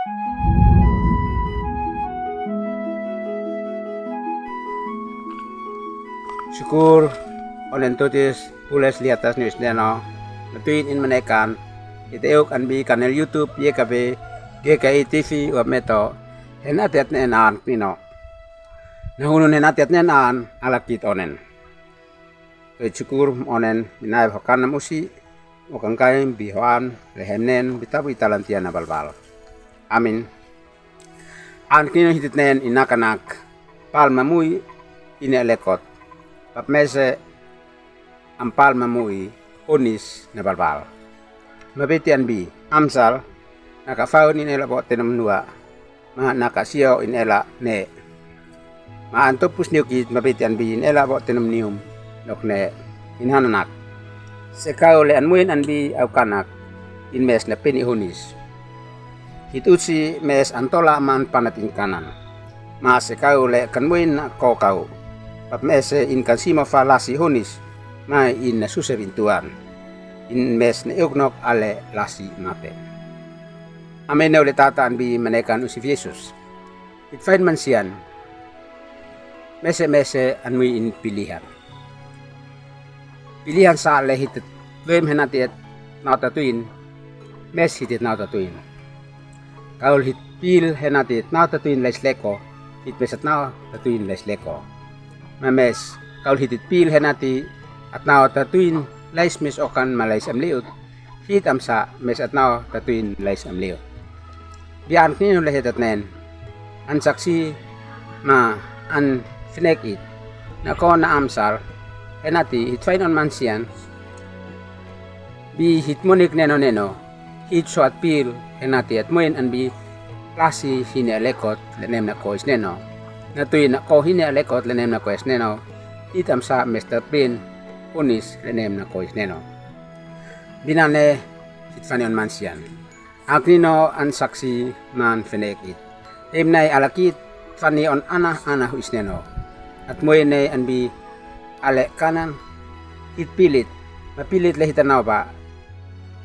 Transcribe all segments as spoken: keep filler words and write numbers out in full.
Sukur, onen tutis, pules liatas ni usneno, na tuin in manekan, ite euk anbi kanel YouTube, ye kabe, ge ka i T V, wa meto, hena tiat nen an, nino. Na hunun hena tiat nen an, ala kit onen. Tuit sukur, onen, minai hokan nam usi, okangkai, bi hoan, lehem nen, bi tabu i talantia na balbal. Amin. An kino hitit nen inakanak, pal mamui ine lekot. Pap mese am pal mamui honis na balbal. Mabetian bi, amsal, naka faun ine la bo tenom nua. Ma naka sio ine la ne. Ma an topus niukit mabetian bi ine la bo tenom nium. Nok ne, in hananak. Sekau le an muin anbi au kanak, in mes na peni honis. Hit usi mes an tola man panat in kanan. Ma sekau le kan muin na ko kau. Pap mese in kan simo fa lasi honis, ma in na susep in Tuan. In mes na euk nok ale lasi mate. Amen ne ule tata anbi manekan usi Jesus. Hit fain mansian. Mese mese an mui in pilihan. Pilihan sa le hit lem hena tiet nau tatuin. Mes hit tiet nau tatuin. Kaul hit pil hena tiet nau tatuin lais leko. Hit mes at nau tatuin lais leko. Ma mes, kaul hit tiet pil hena ti at nau tatuin lais mes okan ma lais amliut. Hit amsa mes at nau tatuin lais amliut. Bian kinu le hetat nen. An saksi ma an finek it. Na ko na amsal. Hena ti hit fain on mansian. Bi hit monik neno neno. Hit suat pil hena ti at moin anbi lasi hine alekot le nem na kois neno. Na tuin na ko hine alekot le nem na kois neno. Hit amsa mes ta pin unis le nem na kois neno. Binane hit fain on mansian. Aknino an saksi man fenek it. Im nai alakit fani on ana ana huis neno. At moe ne anbi ale kanan hit pilit. Ma pilit le hita nau ba.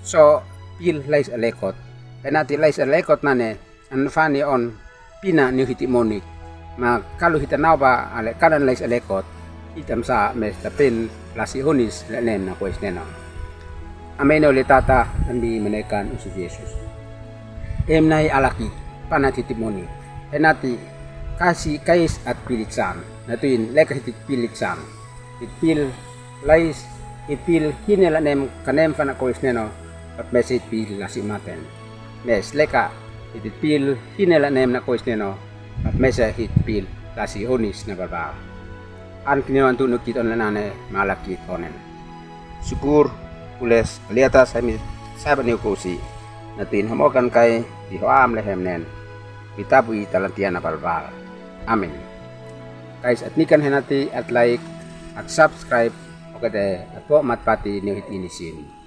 So pil lais alekot. Hena ti lais alekot nane an fani on pina niu hiti monik. Ma kalu hita nau ba ale kanan lais alekot. Hit amsa mes ta pin lasi honis le nem na kois neno. Amen ne ule tata anbi manekan usi Jesus. Em nai alaki panat hiti monik. Hena ti kasi kais at pilit san. Na tuin leka hiti pilit san. Hit pil lais, hit pil hine la nem kanem fana kois neno. Pap mese hit pil lasi maten. Mes leka hit pil hine la nem na kois neno. Pap mese hit pil lasi honis na balbal. An kini on tunu kit on le nane ma alakit onen. Sukur, pules, liatas hemi saba niu kusi. Na tuin homokan kai, bi hoam le hem nen. Bi tabu i talantia na balbal. Amen. Kais at nikan hena ti at like, at subscribe, oke te at po mat pati niu hit inisin.